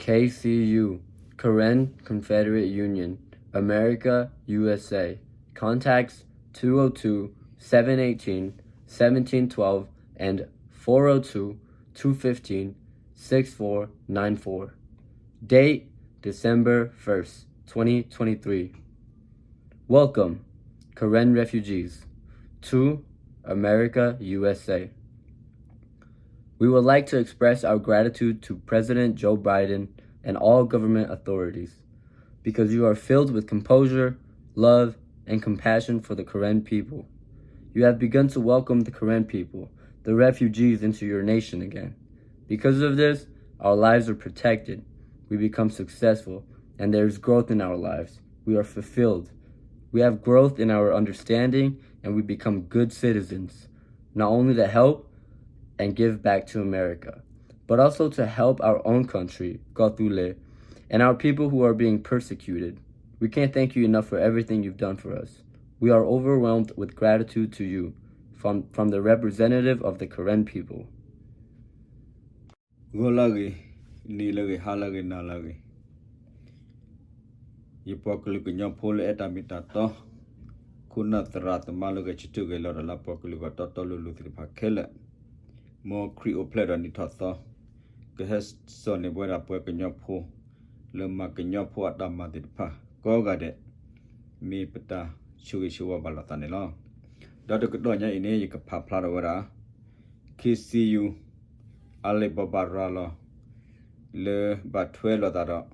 K C U, Karen Confederate Union, America, U S A. Contacts two oh two, seven eighteen, seventeen twelve and four oh two, two fifteen, six four nine four. Date, December first, twenty twenty-three. Welcome, Karen refugees, to America, U S A. We would like to express our gratitude to President Joe Biden and all government authorities because you are filled with composure, love, and compassion for the Karen people. You have begun to welcome the Karen people, the refugees, into your nation again. Because of this, our lives are protected, we become successful, and there is growth in our lives. We are fulfilled. We have growth in our understanding, and we become good citizens, not only to help and give back to America, but also to help our own country, Kawthoolei, and our people who are being persecuted. We can't thank you enough for everything you've done for us. We are overwhelmed with gratitude to you from, from the representative of the Karen people. ဂီၤလၢဂ့ၤ, နံၤလၢဂ့ၤ, ဟါလၢဂ့ၤ, နၤလၢဂ့ၤ, ယပှၤကလုာ်ကညီဖိလၢအဲၣ်တၢ်မ့ၢ်တၢ်တီ, ခိၣ်နၢ်သရၣ်သမါလၢဂဲၤဆၢထၢၣ်ဂဲၤလီၤတၢ်လၢပှၤကလုာ်ဂီၢ်တီတီလိၤလိၤသ့ၣ်တဖၣ်ခဲလၢာ်, မ်ခရံာ်အိၣ်ဖျဲၣ်ဒီးနံၣ်ထီၣ်သီ, ကဟဲစိာ်န့ၢ်ပဝဲဒၣ်ပှၤကညီဖိ လၢမၤကညီဖိအတၢ်မၤသ့ၣ်တဖၣ်ကိးဂၤဒဲး, မ့ၢ်ပတၢ်ဆိၣ်ဂ့ၤဆိၣ်ဝါဘၣ်လိာ်သးန့ၣ်လီၤ. ဒီးတကတီၢ်ညါအံၤန့ၣ် ယကဖးဖျါထီၣ်ဝဲဒၣ် K C U အလံာ်ဘိးဘၣ်ရၤလီၤ လၢဘၣ်ထွဲလိာ်သးဒီး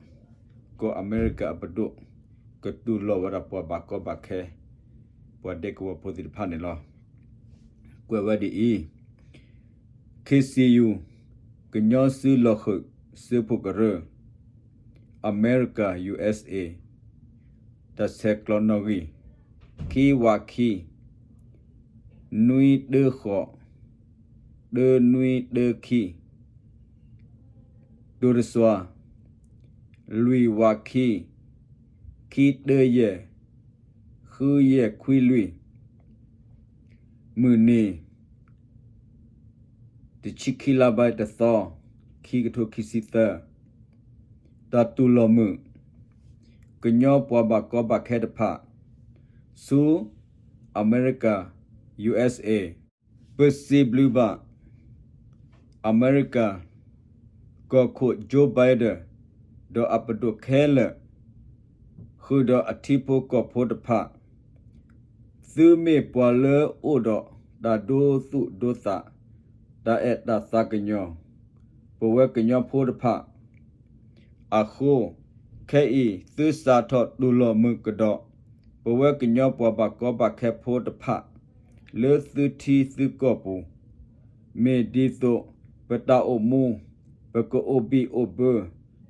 ကီၢ်အမဲရကၤအပဒိၣ် ကတူၢ်လိာ်ဝဲဒၣ်ပှၤဘၣ်ကီဘၣ်ခဲ ပှၤဒဲကဝီၤဖိသ့ၣ်တဖၣ်န့ၣ်လီၤ. ကွဲးဝဲဒ်အံၤ, K C U ကညီစုလီၢ်ဃုာ်စုဖှိၣ်ကရၢ အမဲရကၤ U S A တၢ်ဆဲးကျိးနီၣ်ဂံၢ် ခံဝးခံ နွံတၢဃိး တၢနွံတၢခံ တိၤတစွၤ လွံၢ်ဝးခံ ခံတၢယဲၢ် ဃုယဲၢ်ခွံလွံၢ် မုၢ်နံၤ တဆံခံလါဘၣ်တသီ ခံကထိခံဆံသၢ, တၢ်တူၢ်လိာ်မုာ် ကညီပှၤဘၣ်ကီဘၣ်ခဲတဖၣ် ဆူအမဲရကၤ U S A ပစံးဘျုးဘၣ် အမဲရကၤ ကီၢ်ခိၣ် Joe Biden ဒီးအပဒိၣ်ခဲလၢာ် ဃုာ်ဒီးအထံဖိကီၢ်ဖိတဖၣ် သုမ့ၢ်ပှၤလၢအိၣ်ဒီးတၢ်ဒိသူၣ်ဒိသး တၢ်အဲၣ်တၢ်သးကညီၤ ပဝဲကညီဖိတဖၣ် အဃိ ခဲအံၤသုစးထီၣ်တူၢ်လိာ်မုာ်ကဒီး ပဝဲကညီပှၤဘၣ်ကီဘၣ်ခဲဖိတဖၣ် လၢသုထံသုကီၢ်ပူၤ မ့ၢ်ဒ်သိး ပတၢ်အိၣ်မူ ပကအိၣ်ဘံၣ်အိၣ်ဘၢ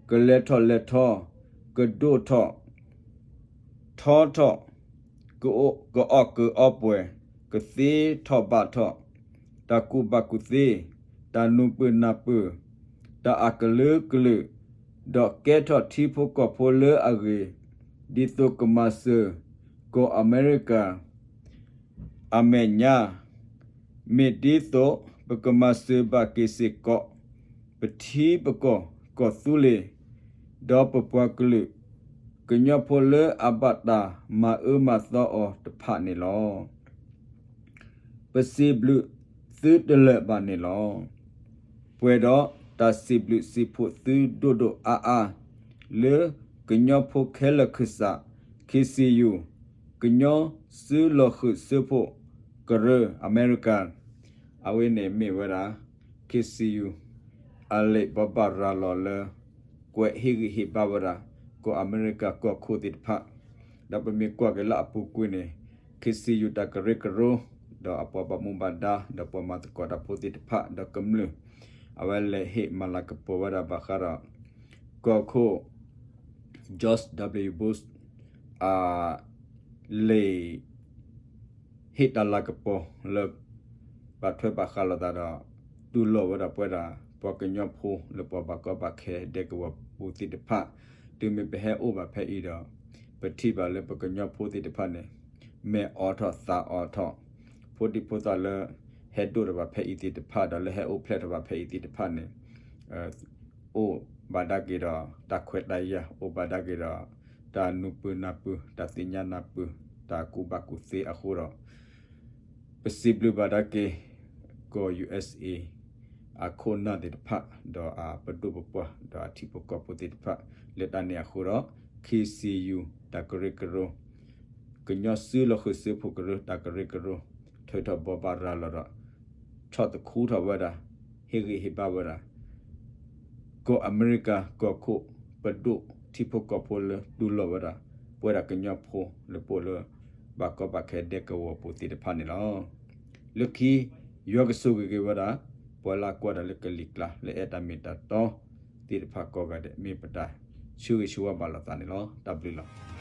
ကလဲၤထီၣ်လဲၤထီ ကဒိၣ်ထီၣ် ထီထီၣ် ကအီၣ်ကအီပှဲၤ ကသ့ထီၣ်ဘၣ်ထီၣ် တၢ်ကူၣ်ဘၣ်ကူၣ်သ့ တၢ်နူၤပၢၢ်နၢ်ပၢၢ် တၢ်အကလုာ်ကလုာ် ဒီးကဲထီၣ်ထံဖိကီၢ်ဖိလၢအဂ့ၤ ဒ်သိးကမၤစၢၤ ကီၢ်အမဲရကၤ အမဲာ်ညါ မ့ၢ်ဒ်သိး ပကမၤစၢၤဘၣ်က့ၤစ့ၢ်ကီး ပထံပကီၢ်ကီၢ်သူလ့ၤ ဒီးပပှၤကလုာ် ကညီဖိလၢအဘၣ်တၢ်မၤအၢမၤသီအီၤတဖၣ်န့ၣ်လီၤ. ပစံးဘျုးသုတလၢာ်ဘၣ်န့ၣ်လီၤ. ပှဲၤဒီးတၢ်စံးဘျုးစံးဖှိၣ်သုဒိၣ်ဒိၣ်အါအါ လၢကညီဖိခဲလၢာ်ခၢၣ်စး K C U ကညီစုလီၢ်ဃုာ်စုဖှိၣ်ကရၢ အမဲရကၤ အဝဲန့ၣ်မ့ၢ်ဝဲဒၣ် K C U အလံာ်ဘိးဘၣ်ရၤလီၤလၢ ကွဲးဟ့ၣ်ဂံၢ်ဟ့ၣ်ဘါဝဲဒၣ် ကီၢ်အမဲရကၤကီၢ်ခိၣ်သ့ၣ်တဖၣ်, ဒီးပမ့ၢ်ကွၢ်က့ၤလၢအပူၤကွံာ်န့ၣ် K C U တၢ်ကရၢကရိ ဒီးအပှၤဘၣ်မူဘၣ်ဒါ ဒီးပှၤမၤသကိးတၢ်ဖိသ့ၣ်တဖၣ် ဒီးကမျၢၢ် အဝဲလဲၤဟ့ၣ်မၤလၤကပီၤဝဲဒၣ်ဘၣ်ဃးဒီး ကီၢ်ခိၣ် George W Bush အ လံာ် ဟ့ၣ်တၢ်လၤကပီၤလၢ ဘၣ်ထွဲဘၣ်ဃးလိာ်သးဒီး တူၢ်လိာ်ဝဲဒၣ်ပဝဲဒၣ် ပှၤကညီဖိလၢပှၤဘၣ်ကီဘၣ်ခဲဒဲကဝီၤပူၤသ့ၣ်တဖၣ်, တုၤမ့ၢ်ပဟဲအိၣ်ဘၣ်ဖဲအံၤဒီး ပထံၣ်ဘၣ်လၢပကညီဖိသ့ၣ်တဖၣ်န့ၣ် မဲာ်အိးထီၣ်သးအိးထီၣ်, ဖိဒံဖိသၣ်လၢ ဟဲဒိၣ်ထီၣ်ဘၣ်ဖဲအံၤသ့ၣ်တဖၣ် ဒီးလၢဟဲအိၣ်ဖျဲၣ်ထီၣ်ဘၣ်ဖဲအံၤသ့ၣ်တဖၣ်န့ၣ် အိၣ် အိၣ်ဘၣ်ဒၣ်က့ၤဒီးတၢ်ခွဲးတၢ်ယာ်, အိၣ်ဘၣ်ဒၣ်က့ၤဒီးတၢ်နုာ်ပၢၢ်နၢ်ပၢၢ်, တၢ်သ့ၣ်ညါနၢ်ပၢၢ်, တၢ်ကူၣ်ဘၣ်ကူၣ်သ့အဃိဒီး ပစံးဘျုးဘၣ်ဒၣ်က့ၤ ကီၢ် ယူၢ်အ့းအ့း အခိၣ်နၢ်သ့ၣ်တဖၣ်, ဒီးအပဒိၣ်ပပှၢ်, ဒီးအထံဖိကီၢ်ဖိသ့ၣ်တဖၣ်, လၢတၢ်န့ၣ်အဃိဒီး ခ့စံယူၣ် တၢ်ကရၢကရိ, ကညီစုလီၢ်ဃုာ်စုဖှိၣ်ကရၢ တၢ်ကရၢကရိ ထုးထီၣ်ဘိးဘၣ်ရၤလီၤဒီး ဆီၣ်သခူထီၣ်ဝဲဒၣ်, ဟ့ၣ်ဂံၢ်ဟ့ၣ်ဘါဝဲဒၣ် ကီၢ်အမဲရကၤကီၢ်ခိၣ် ပဒိၣ်ထံဖိကီၢ်ဖိလၢတူၢ်လိာ်ဝဲဒၣ် ပဝဲဒၣ်ကညီဖိလၢပအိၣ်လၢ ဘၣ်ကီဘၣ်ခဲဒဲကဝီၤပူၤသ့ၣ်တဖၣ်န့ၣ်လီၤ. လၢခံ ယွၤကဆိၣ်ဂ့ၤက့ၤဝဲဒၣ် ပှၤလၢကွၢ်တၢ်လၢကလံၤကျါ လၢအဲၣ်တၢ်မ့ၢ်တၢ်တီသ့ၣ်တဖၣ်ကိးဂၤဒဲး မ့ၢ်ပတၢ်ဆၢဂ့ၤဆၢဝါဘၣ်လိာ်သးန့ၣ်လီၤ. တၢ်ဘျုးလီၤ.